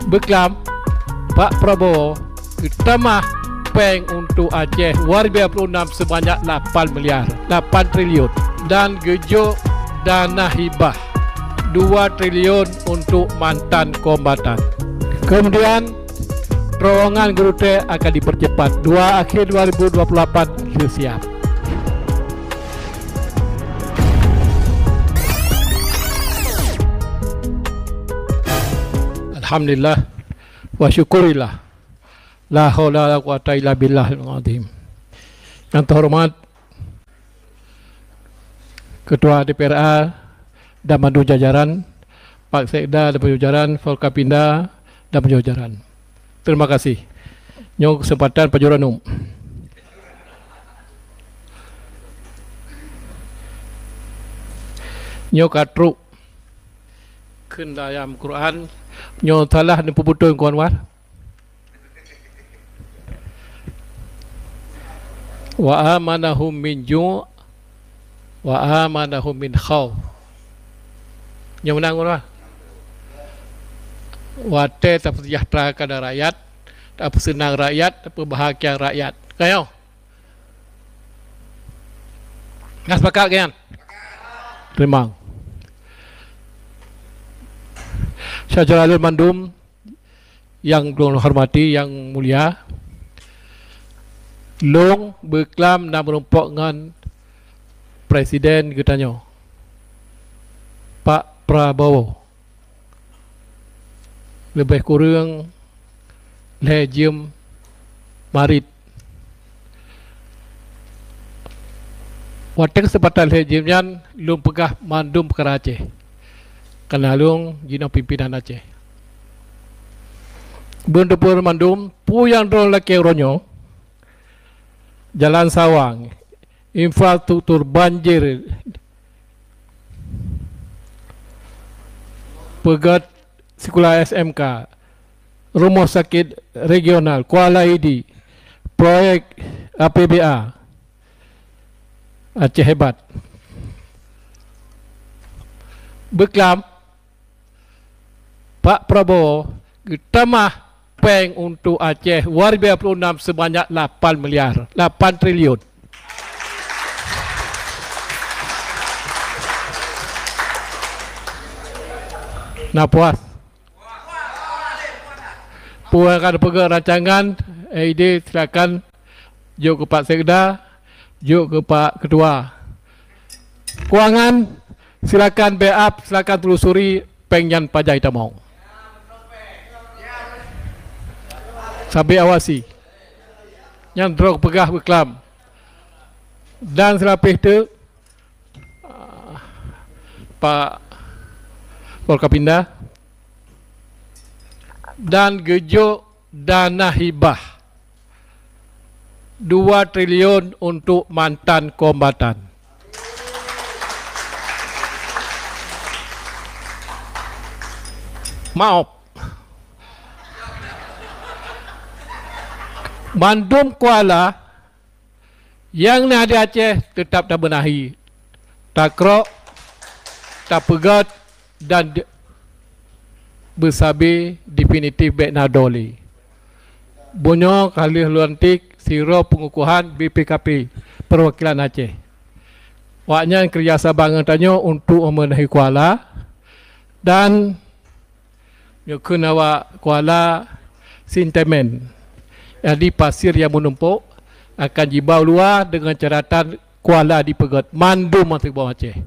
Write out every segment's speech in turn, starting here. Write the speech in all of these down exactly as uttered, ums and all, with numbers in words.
Beuklam, Pak Prabowo geutamah péng untuk Aceh dua ribu dua puluh enam sebanyak lapan miliar, lapan triliun, dan geujok dana hibah dua triliun untuk mantan kombatan. Kemudian, terowongan Geurutée akan dipercepat, dua akhir dua ribu dua puluh lapan sudah siap. Alhamdulillah wa syukurillah. La haula wala quwata illa billahil azim. Yang terhormat Ketua D P R A dan mandum jajaran, Pak Sekda dan mandum jajaran, Forkopimda dan mandum jajaran. Terima kasih. Nyoe keuseumpatan pajoh ranub. Nyoe ka trok kheun lam Quran. Nyoe salah neupeubeutôi kon war. Wa amanahum min ju', wa amanahum min khauf. Nyoe meunan ureuëng. Watée tapeuseujahteraka rakyat, tapeuseunang rakyat, tapeubahagia rakyat. Kayoe. Nah, sepakat kan? Terima. Syedara lôn mandum, nyang lôn hormati, nyang mulia, lôn beuklam na meurumpok ngon Presiden geutanyoe, Pak Prabowo, leubeh kureueng lhée jeuem marit. Watée keuseumpatan lhée jeuem nyan, lôn peugah mandum peukara Aceh, kareuna lôn jinoe pimpinan Aceh. Beuneupeue mandum, peue nyang droe lakée uroe nyoe, jalan sawang, infrastruktur banjir, peugét sikula S M K, rumoh sakét regional, kuala idi, proyek A P B A, Aceh hebat. Beuklam, Pak Prabowo geutamah péng untuk Aceh dua ribu dua puluh enam sebanyak lapan miliar, lapan triliun. Na puas? Peue nyang ka neupeugah rancangan, idée, silakan jok keu Pak Sekda, jok keu Pak Ketua. Keuangan, silakan backup, silakan telusuri péng nyan pajan jitamong. Sabe awasi. Nyan droe peugah beuklam. Dan seulapeh teuk, Pak Forkopimda, dan geujok dana hibah dua triliun untuk mantan kombatan. Maoh. Mandum kuala nyang na di Aceh teutap tabeunahi, takrok, tapeugét, dan de-, beusabe definitif bék na droe lé. Bunoe ka lheueh lôn lantik sidroe peungukuhan B P K P Perwakilan Aceh. Awaknyan keureuja saban ngon tanyoe untuk meubeunahi kuala dan nyoe kheun awak kuala sintemen. Jadi, pasir nyang meunumpok akan jiba u luwa deungon caratan kuala dipeugét mandum mantong bawah Aceh.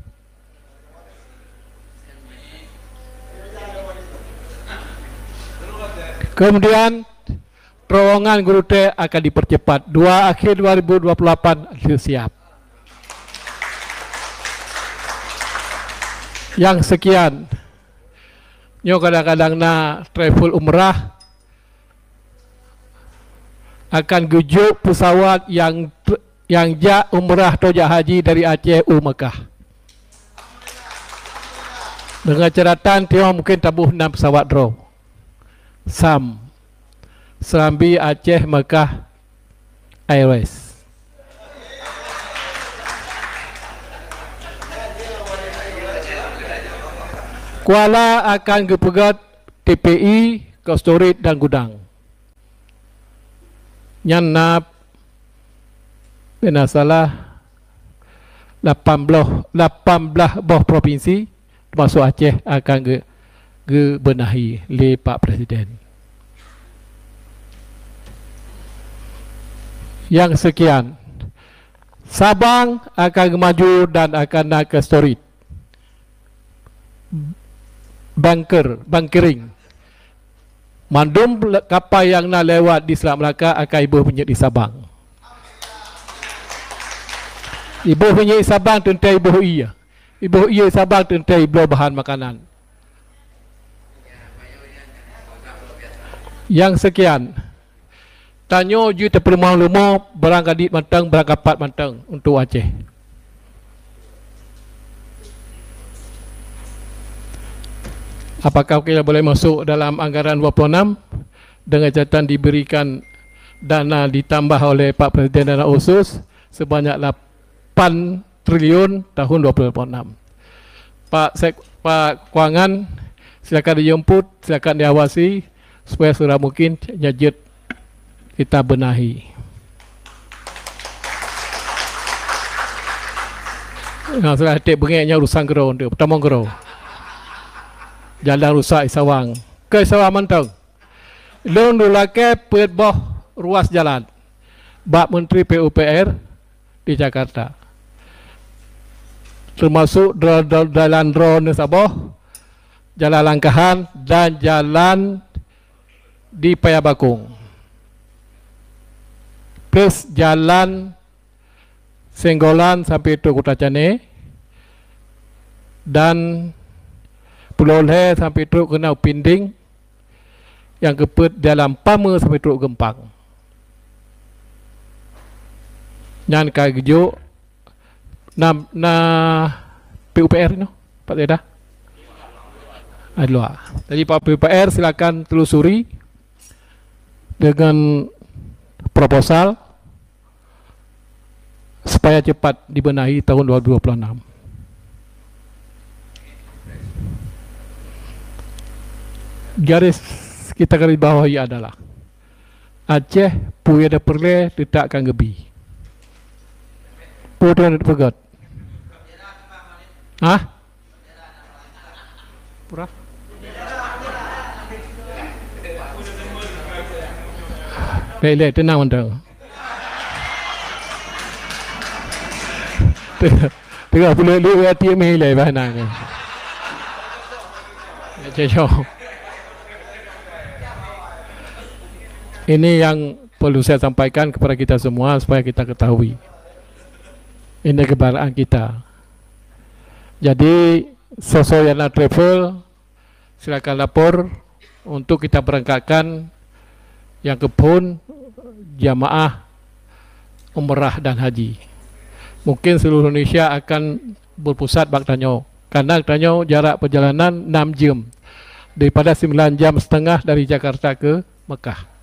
Kemudian, terowongan Geurutée akan dipercepat. Dua akhir dua ribu dua puluh lapan siap. Nyang sekian. Nyoe kadang-kadang na travel umrah, akan geujok pesawat nyang, nyang jak umrah atau jak haji dari Aceh u Mekah. Deungon caratan, tiong mungkin taboh nam pesawat droe. SAM, Serambi Aceh Mekah Airways. Kuala akan geupeugét T P I, Kok Storit dan Gudang. Nyan na, beu na salah, lapan belas, lapan belas boh provinsi, teumasuk Aceh, akan ge-, geubenahi lé Pak Presiden. Nyang seukian, Sabang akan geumaju dan akan na Kok Storit. Bunker, bunkering. Mandum le-, kapai nyang na lewat di Selat Melaka akan iboh minyeuk di Sabang. Iboh minyeuk di Sabang teuntèe iboh ie. Iboh ie di Sabang teuntèe ibloe bahan makanan. Nyang seukian. Tanyoe jeuet tapeuleumah leumo barang gadit mantong, barang kapat mantong untuk Aceh. Apakah kita boleh masuk dalam anggaran dua puluh enam dengan catatan diberikan dana ditambah oleh Pak Presiden dana khusus sebanyak lapan triliun tahun dua puluh enam. Pak Sek-, Pak Keuangan, silakan dijemput, silakan diawasi supaya segera mungkin nyan jeuet kita benahi. Nah, sudah tiep beungéh nyan urusan keudroe tu, peutamong keudroe. Jalan rusak di Sawang. Keu Sawang mantong. Lôn lôn lakèe peuet boh ruas jalan bak Menteri P U P R di Jakarta, teumasuk dra-, dra-, jalan droeneuh saboh, jalan Langkahan dan jalan di Paya Bakong, plus jalan Senggolan sampai trok Kuta Cane, dan Pulo Lhèe sampai trok keunoe Pinding, nyang keupeuet jalan Pame sampai trok Geumpang. Nyan ka geujok na, na P U P R nyoe, Pak Zaidah? Ah, di luar. Jadi, Pak P U P R silakan telusuri dengan proposal supaya cepat dibenahi tahun dua ribu dua puluh enam. Garis kita garis bawahi adalah Aceh peue nyang peureulèe teutap ka geubi. Peue nyang peugöt? Hah? Pura? Lé, lé, teunang mantong. Teuka puleuh lé hati meh ilèe bah nang. Cocok. Ini yang perlu saya sampaikan kepada kita semua supaya kita ketahui. Ini kebalaan kita. Jadi, soe-soe nyang na travel, silakan lapor untuk kita berangkatkan nyang keuphon jamaah umrah dan haji. Mungkin seluruh Indonesia akan berpusat bak tanyoe, karena tanyoe jarak perjalanan enam jam, daripada sembilan jam setengah dari Jakarta ke Mekah.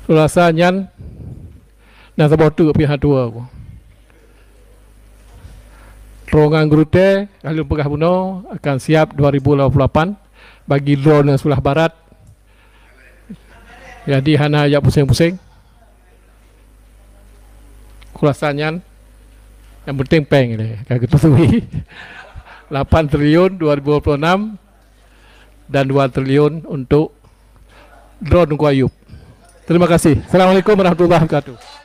Rasa nyan na saboh teuk pih hana tuwoe. Rombongan Geurutée, ka lheueh peugah bunoe, akan siap dua ribu dua puluh lapan bagi droeneuh sebelah barat. Jadi hana jak pusing-pusing. Kurasa nyan, nyang penting péng lé ka geuteutui. Lapan triliun dua ribu dua puluh enam dan dua triliun untuk droe Teungku Ayub. Terima kasih. Assalamualaikum warahmatullahi wabarakatuh.